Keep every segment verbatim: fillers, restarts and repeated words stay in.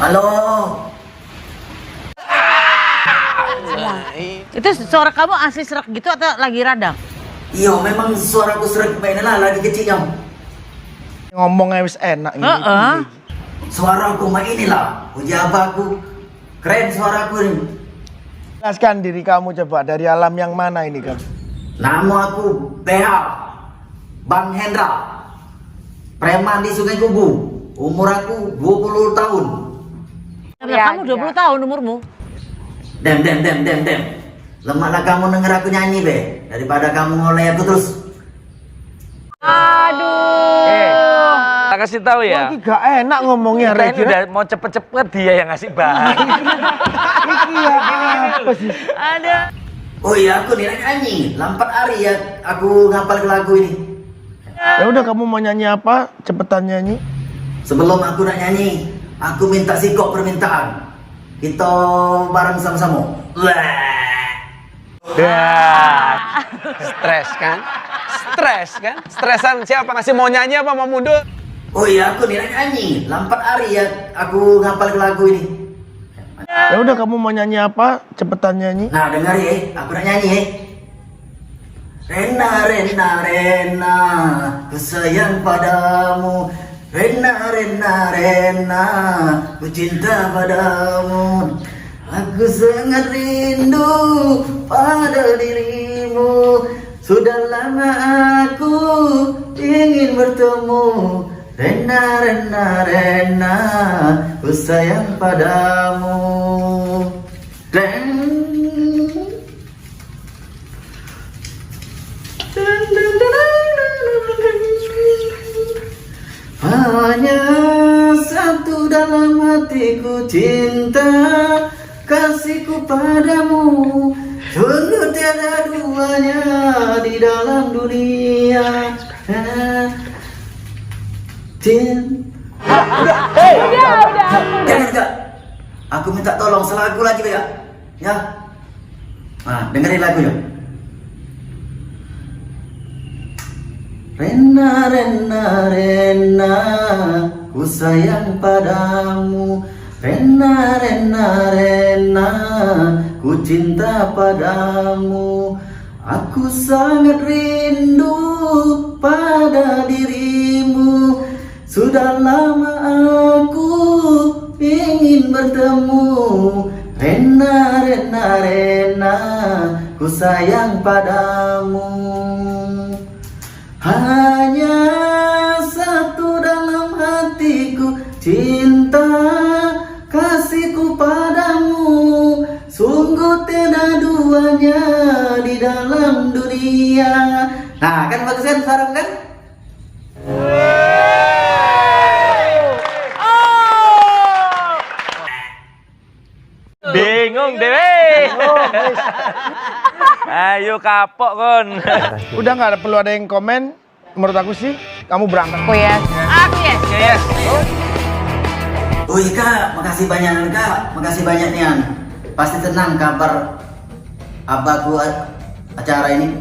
Halo. Itu suara kamu asli serak gitu atau lagi radang? Iyo, memang suaraku serak, mak ini lah, lagi kecik nyam. Ngomong ae wis enak ini. Heeh. Suaraku mak inilah, puji abahku. Keren suaraku ni. Jelaskan diri kamu coba, dari alam yang mana ini kamu? Nama aku P H, Bang Hendra. Preman di Sungai Kubu. Umur aku dua puluh tahun. Kamu dua puluh tahun umurmu? Dem, dem, dem, dem, dem. Lemaklah kamu denger aku nyanyi be, daripada kamu ngoleh aku terus. Aduh. Eh, tak kasih tahu ya. Lagi gak enak ngomongnya. Kita ini udah mau cepet-cepet, dia yang ngasih bahan. Iki ya apa sih? Ada. Oh iya, aku nih nak nyanyi. Lampat hari ya aku ngapal ke lagu ini. Ya udah, kamu mau nyanyi apa? Cepetan nyanyi. Sebelum aku nak nyanyi, aku minta sikok permintaan. Kita bareng sama-sama. Wah. Dah. Stres kan? Stres kan? Stresan siapa? Masih mau nyanyi apa mau mundur? Oh iya, aku nih nak nyanyi. Lampat hari ya aku ngapal ke lagu ini. Ya udah, kamu mau nyanyi apa? Cepetan nyanyi. Nah, dengar ya, aku nak nyanyi ya. Rena, Rena, Rena, ku sayang padamu. Rena, Rena, Rena, ku cinta padamu. Aku sangat rindu pada dirimu. Sudah lama aku ingin bertemu. Rena, Rena, Rena, ku sayang padamu. Rena. Hanya satu dalam hatiku cinta kasihku padamu. Sungguh tiada duanya di dalam dunia. Cinta. Udah, udah. Jangan, Kak. Aku minta tolong selagu lagi, Kak. Ya. Nah, dengerin lagunya. Rena, Rena, Rena, ku sayang padamu. Rena, Rena, Rena, ku cinta padamu. Aku sangat rindu pada dirimu. Sudah lama aku ingin bertemu. Rena, Rena, Rena, ku sayang padamu. Hanya satu dalam hatiku cinta kasihku padamu. Sungguh tiada duanya di dalam dunia. Nah, kan bagus kan suaraku kan? Bingung deh. Ayo kapok kon. Udah nggak perlu ada yang komen. Menurut aku sih, kamu berangkat. Aku yes. Aku yes. Yes. Oh iya kak, makasih banyak kak, makasih banyak nian. Pasti tenang kabar abahku a- acara ini.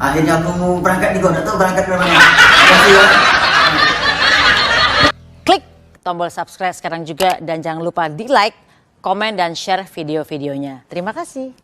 Akhirnya aku berangkat juga, udah tahu berangkat ke mana. Makasih ya. Klik tombol subscribe sekarang juga dan jangan lupa di like, komen dan share video-videonya. Terima kasih.